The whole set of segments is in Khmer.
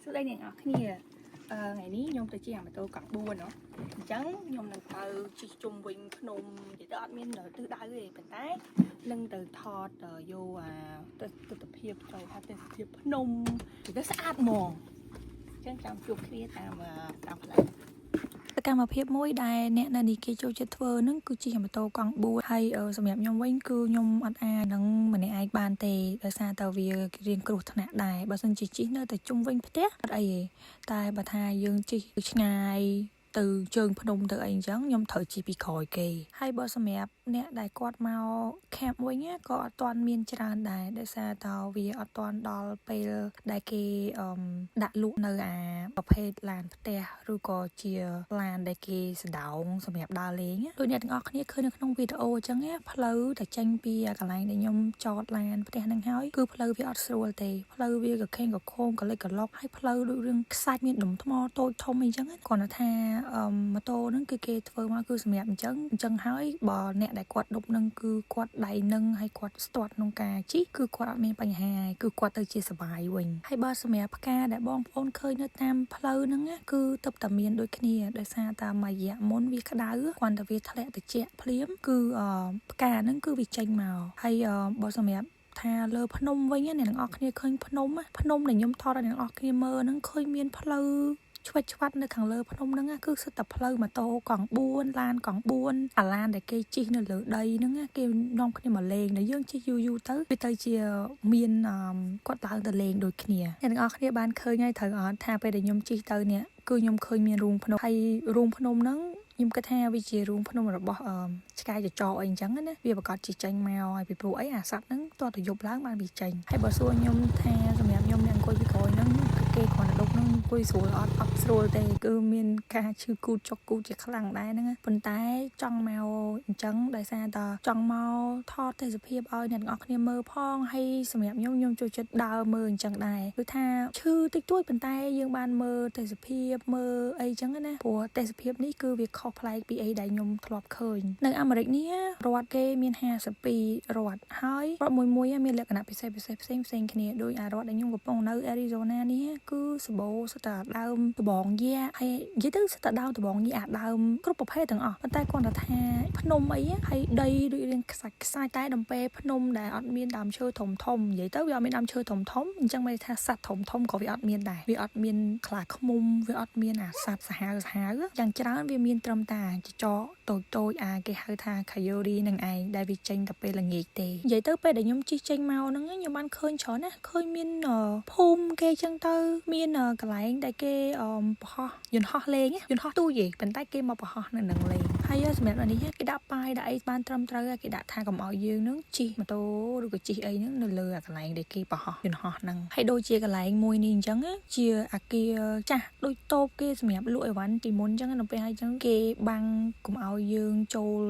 សួស្តីអ្នកទាំងអស់គ្នាថ្ងៃនេះខ្ញុំទៅជិះអាម៉ូតូកង់4ណោះអញ្ចឹងខ្ញុំនឹងទៅជិះជុំវិញភ្នំនិយាយទៅអត់មានទិសដៅទេប៉ុន្តែនឹងទៅថតយកអាទស្សនភាពចូលថាទេសភាពភ្នំនិយាយទៅស្អាតហ្មងអញ្ចឹងចាំជួបគ្នាតាមផ្លូវ សកម្មភាពមួយដែលអ្នកនៅនេះគេចូលចិត្តធ្វើហ្នឹងគឺជិះម៉ូតូកង់4ហើយសម្រាប់ខ្ញុំវិញគឺខ្ញុំអត់អាចនឹងម្នាក់ឯងបានទេដោយសារតែវារៀងគ្រោះថ្នាក់ដែរបើសិនជាជិះនៅតែជុំវិញផ្ទះអត់អីទេតែបើថាយើងជិះឆ្ងាយទៅជើងភ្នំទៅអីអញ្ចឹងខ្ញុំត្រូវជិះពីក្រោយគេហើយបើសម្រាប់អ្នកដែលគាត់មក camp វិញណាក៏អត់ទាន់មានច្រើនដែរដោយសារតើវាអត់ទាន់ដល់ពេលដែលគេអឺដាក់លក់នៅអាប្រភេទឡានផ្ទះឬក៏ជាឡានដែលគេសដោងសម្រាប់ដើរលេងណាដូចអ្នកទាំងអស់គ្នាឃើញនៅក្នុងវីដេអូអញ្ចឹងណាផ្លូវតែចេញពីកន្លែងដែលខ្ញុំចតឡានផ្ទះហ្នឹងហើយគឺផ្លូវវាអត់ស្រួលទេផ្លូវវាក៏ខេងក៏ខោងក៏លិចក៏លុកហើយផ្លូវដូចរឿងខ្សាច់មានដុំថ្មតូចធំអីចឹងណាគ្រាន់តែថាអឺម៉ូតូហ្នឹងគឺគេធ្វើមកគឺសម្រាប់អញ្ចឹងអញ្ចឹងហើយបើអ្នកដែលគាត់ដប់នឹងគឺគាត់ដៃនឹងហើយគាត់ស្ទាត់ក្នុងការជិះគឺគាត់អត់មានបញ្ហាគឺគាត់ទៅជាសប្បាយវិញហើយបើសម្រាប់ផ្កាដែលបងប្អូនឃើញនៅតាមផ្លូវហ្នឹងណាគឺទើបតែមានដូចគ្នាដោយសារតែមួយរយៈមុនវាក្តៅគ្រាន់តែវាធ្លាក់ត្រជាក់ភ្លាមគឺអឺផ្កាហ្នឹងគឺវាចេញមកហើយអឺបើសម្រាប់ថាលើភ្នំវិញណាអ្នកទាំងអស់គ្នាឃើញភ្នំណាភ្នំដែលខ្ញុំថតឲ្យអ្នកទាំងអស់គ្នាមើលហ្នឹងឃើញមានផ្លូវឆ្វិតឆ្វាត់នៅខាងលើភ្នំហ្នឹងណាគឺសុទ្ធតែផ្លូវម៉ូតូកង់4ឡានកង់4អាឡានដែលគេជិះនៅលើដីហ្នឹងណាគេនាំគ្នាមកលេងដែលយើងជិះយូរយូរទៅវាទៅជាមានគាត់ឡើងទៅលេងដូចគ្នាអ្នកទាំងអស់គ្នាបានឃើញហើយត្រូវអត់ថាពេលដែលខ្ញុំជិះទៅនេះគឺខ្ញុំឃើញមានរូងភ្នំហើយរូងភ្នំហ្នឹងខ្ញុំគិតថាវាជារូងភ្នំរបស់អឺឆ្កែចចកអីអញ្ចឹងណាវាប្រកាសជាចេញមកហើយពីព្រោះអីអាសត្វហ្នឹងតោះតែយប់ឡើងបានវាចេញហើយបើសួរខ្ញុំថាសម្រាប់ខ្ញុំអ្នកអង្គុយពីក្រោយហ្នឹងគឺគេគ្រាន់តែដប់ហ្នឹងអង្គុយស្រួលអត់អត់ស្រួលទេគឺមានការឈឺគូតចុកគូតជាខ្លាំងដែរហ្នឹងណាប៉ុន្តែចង់មកអញ្ចឹងដោយសារតចង់មកថតទេសភាពឲ្យអ្នកទាំងអស់គ្នាមើលផងហើយសម្រាប់ខ្ញុំខ្ញុំចូលចិត្តដើរមើលអញ្ចឹងដែរគឺថាឈឺតិចតួចប៉ុន្តែយើងបានមើលទេសភាពមើលអីចឹងណាព្រោះទេសភាពនេះគឺវាខុសប្លែកពីអីដែលខ្ញុំធ្លាប់ឃើញនៅអាមេរិកនេះរដ្ឋគេមាន52រដ្ឋហើយរដ្ឋមួយមួយមានលក្ខណៈពិសេសពិសេសផ្សេងផ្សេងគ្នាដោយអារដ្ឋដែលខ្ញុំកំពុងនៅ Arizona នេះគឺសម្បូរសុទ្ធតែដើមដបងយក្សហើយនិយាយទៅសុទ្ធតែដើមដបងយក្សអាដើមគ្រប់ប្រភេទទាំងអស់ប៉ុន្តែគ្រាន់តែថាភ្នំអីហើយដីដូចរាងខ្សាច់ខ្សាច់តែដំពេភ្នំដែលអត់មានដើមឈើធំធំនិយាយទៅវាអត់មានដើមឈើធំធំអញ្ចឹងមានន័យថាសត្វធំធំក៏វាអត់មានដែរវាអត់មានខ្លាឃ្មុំវាអត់មានអាសត្វសាហាវសាហាវយ៉ាងច្រើនវាមានត្រឹមតែចចកតូចតូចអាគេហៅថា coyote នឹងឯងដែលវាចេញតែពេលល្ងាចទេនិយាយទៅពេលដែលខ្ញុំជិះចេញមកហ្នឹងខ្ញុំបានឃើញច្រើនណាស់ឃើញមានភូមិគេចឹងទៅមានកន្លែងដែលគេបង្ហោះយន្តហោះលេងយន្តហោះទូចទេប៉ុន្តែគេមកបង្ហោះនៅនឹងលេងហើយសម្រាប់នេះគេដាក់ប៉ាយដាក់អីបានត្រឹមត្រូវគេដាក់ថាកុំឲ្យយើងនឹងជិះម៉ូតូឬក៏ជិះអីហ្នឹងនៅលើអាកន្លែងដែលគេបង្ហោះយន្តហោះហ្នឹងហើយដូចជាកន្លែងមួយនេះអញ្ចឹងជាអាគារចាស់ដូចតូបគេសម្រាប់លក់អីវ៉ាន់ពីមុនអញ្ចឹងនៅពេលហើយអញ្ចឹងគេបាំងកុំឲ្យយើងចូល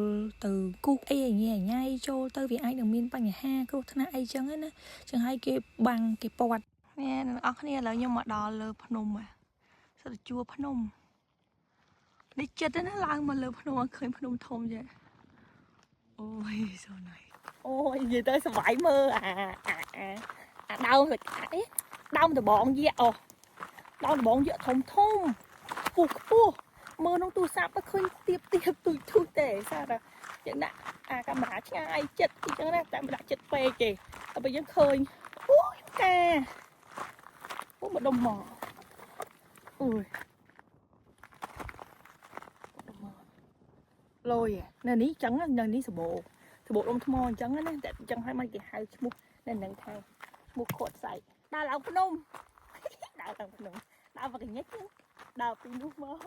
ទៅគូសអីញ៉ៃញ៉ៃចូលទៅវាអាចនឹងមានបញ្ហាគ្រោះថ្នាក់អីចឹងណាចឹងហើយគេបាំងគេពាត់ នេះអ្នកទាំងអស់គ្នាឥឡូវខ្ញុំមកដល់លើភ្នំហ่ะសិតតែជួរភ្នំនេះចិត្តណាឡើងមកលើភ្នំឃើញភ្នំធំចេះអូយ so nice អូយនិយាយទៅសប្បាយមើលអាអាអាអាដើមអីដើមដបងយក្សអូដើមដបងយក្សធំធំខ្ពស់ខ្ពស់មើលក្នុងទូរស័ព្ទទៅឃើញទៀបទៀបទូចទូចទេសារតែយើងដាក់អាកាមេរ៉ាឆ្ងាយចិត្តអញ្ចឹងណាតែមិនដាក់ចិត្តពេកទេតែបើយើងឃើញអូយផ្កាអូមកដុំមកអូយដុំមកលយនៅនេះចឹងនៅនេះសបោសបោដុំថ្មអញ្ចឹងណាតែអញ្ចឹងហើយមកគេហៅឈ្មោះនៅនឹងថាឈ្មោះខួតសៃដើរឡើងភ្នំ ដើរឡើងភ្នំដើរមកកញិចដើរពីនោះមក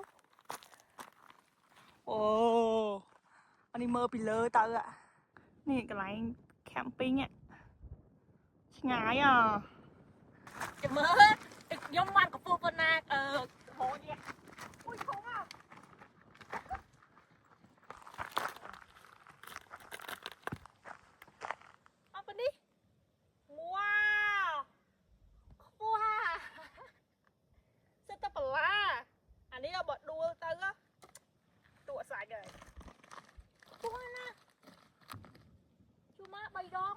អូអានេះមើលពីលើទៅនេះកន្លែង camping ឆ្ងាយអចាំមើលខ្ញុំបានកម្ពស់ប៉ុណ្ណាអឺហូនេះអូយធំอ่ะអត់ប៉ុណ្នេះវ៉ាវខ្ពស់ហាសិតតែបន្លាអានេះបើដួលទៅតួសាច់ហើយខ្ពស់ណាស់ជួមក3ដង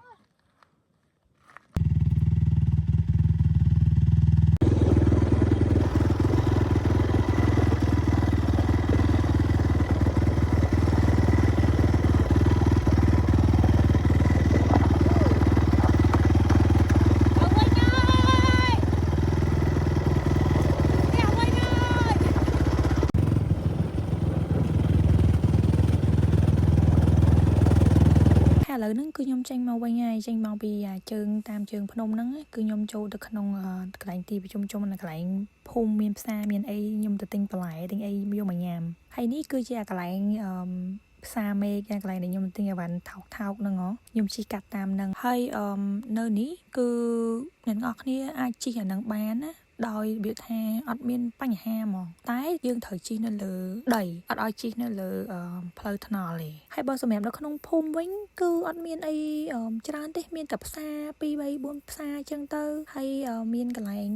ចេញមកវិញហើយចេញមកពីអាជើងតាមជើងភ្នំហ្នឹងគឺខ្ញុំចូលទៅក្នុងកន្លែងទីប្រជុំជននៅកន្លែងភូមិមានផ្សារមានអីខ្ញុំទៅទិញបន្លែទិញអីយកមកញ៉ាំហើយនេះគឺជាអាកន្លែងអឺផ្សារមេឃកន្លែងដែលខ្ញុំទិញអីវ៉ាន់ថោកថោកហ្នឹងហ៎ខ្ញុំជិះកាត់តាមហ្នឹងហើយអឺនៅនេះគឺអ្នកទាំងអស់គ្នាអាចជិះអាហ្នឹងបានណាដោយរបៀបថាអត់មានបញ្ហាហ្មងតែយើងត្រូវជិះនៅលើដីអត់ឲ្យជិះនៅលើផ្លូវថ្នល់ទេហើយបើសម្រាប់នៅក្នុងភូមិវិញគឺអត់មានអីច្រើនទេមានតែផ្សារ2 3 4ផ្សារអញ្ចឹងទៅហើយមានកន្លែង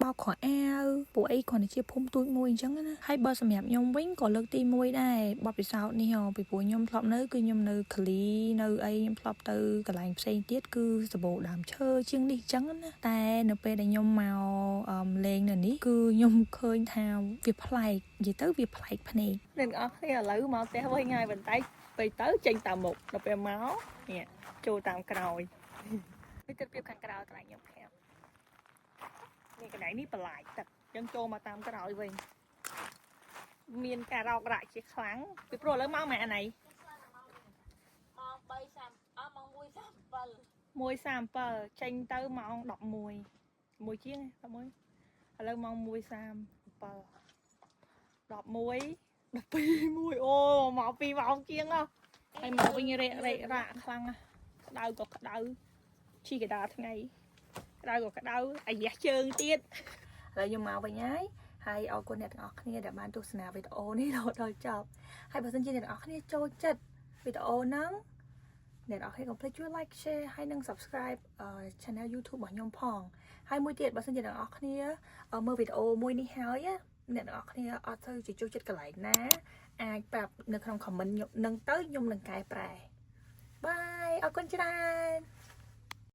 បោកខោអាវពួកអីគ្រាន់តែជាភូមិទូចមួយអញ្ចឹងណាហើយបើសម្រាប់ខ្ញុំវិញក៏លើកទី1ដែរបទពិសោធន៍នេះហ៎ពីព្រោះខ្ញុំធ្លាប់នៅគឺខ្ញុំនៅកាលីនៅអីខ្ញុំធ្លាប់ទៅកន្លែងផ្សេងទៀតគឺសម្បូរដើមឈើជាងនេះអញ្ចឹងណាតែនៅពេលដែលខ្ញុំមកលេងនៅនេះគឺខ្ញុំឃើញថាវាប្លែកនិយាយទៅវាប្លែកភ្នែក អ្នកទាំងអស់គ្នាឥឡូវមកផ្ទះវិញហើយប៉ុន្តែពេលទៅចេញតាមមុខដល់ពេលមកនេះចូលតាមក្រោយនេះទិដ្ឋភាពខាងក្រៅកន្លែងខ្ញុំខាប់នេះកន្លែងនេះបន្លាយទឹកយើងចូលមកតាមក្រោយវិញមានការរោករ៉ាក់ជាខ្លាំងពីព្រោះឥឡូវមកម៉ែអាណៃ ម៉ោង3:30អស់ម៉ោង1:37 1:37ចេញទៅម៉ោង11 1ជាង11ឥឡូវម៉ោង1:37 11 12 1អូមក2ម៉ោងជាងហ៎ហើយមកវិញរែករែករ៉ាក់ខ្លាំងណាស់ក្តៅក៏ក្តៅជីកដាថ្ងៃក្តៅក៏ក្តៅអាយះជើងទៀត ឥឡូវខ្ញុំមកវិញហើយហើយអរគុណអ្នកទាំងអស់គ្នាដែលបានទស្សនាវីដេអូនេះរហូតដល់ចប់ហើយបើសិនជាអ្នកទាំងអស់គ្នាចូលចិត្តវីដេអូហ្នឹងអ្នកទាំងអស់គ្នាកុំភ្លេចជួយ like share ហើយនិង subscribe channel YouTube របស់ខ្ញុំផងហើយមួយទៀតបើសិនជាអ្នកទាំងអស់គ្នាមើលវីដេអូមួយនេះហើយអ្នកទាំងអស់គ្នាអត់ទៅជាចូលចិត្តកន្លែងណាអាចប្រាប់នៅក្នុង comment ខ្ញុំនឹងទៅខ្ញុំនឹងកែប្រែbye អរគុណច្រើន។